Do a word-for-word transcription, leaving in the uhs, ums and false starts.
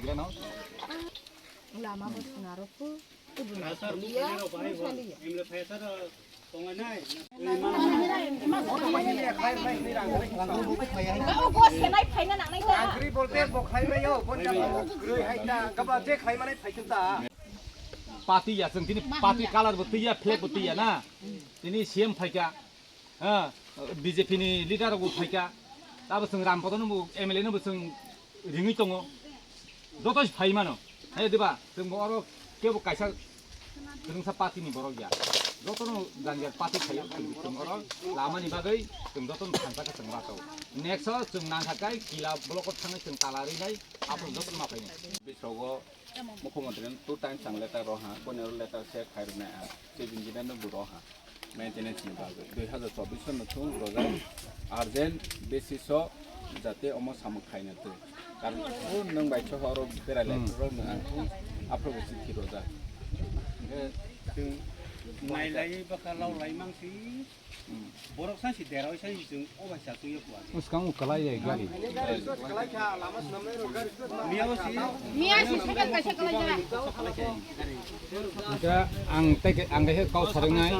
Lama bo sunaro pu. Party ya, chwng tini party colour bo twiya, flag bo twiya na. Tini C M phaikha, ha, B J P ni leader rok bo phaikha. Abo chwng Ram Padon no bo M L A no bo chwng ringwi tongo. Joto se phai mano. Hai diba, chwng bo oro kebo kaisa kwrwngsa party ni borok ya. Joto no janjal party phaio, chwng, chwng oro lama ni bagwi chwng joto no thansa khe chwng bato. Next o chwng nangkha kai kila block o thangwi chwng tala rinai, abo joto no ma phainai. Bisrogo Mukhyamantri no two times ang letter roha, boni oro letter se khai rwnai ang, chief engineer no bo roha. Maintenance ni bagwi dui hazar chobbish no thung rojak, urgent basis o jate omo samung khaina twi. Karon o nwng bai choho oro berai lai Hmm. rok nwng ang thung aphuru bo chithi rojak. Hwnkhe chwng nailai bwkha lau lai mangsi. Hmm. Borok sai si deroi sai si chwng o bai cha twi o kuwa. Uskang u kalai jai gari. Miya o si. Miya si sekat kaisa kalai jai. Hingke ang tei, ang tei kau sarwngnai,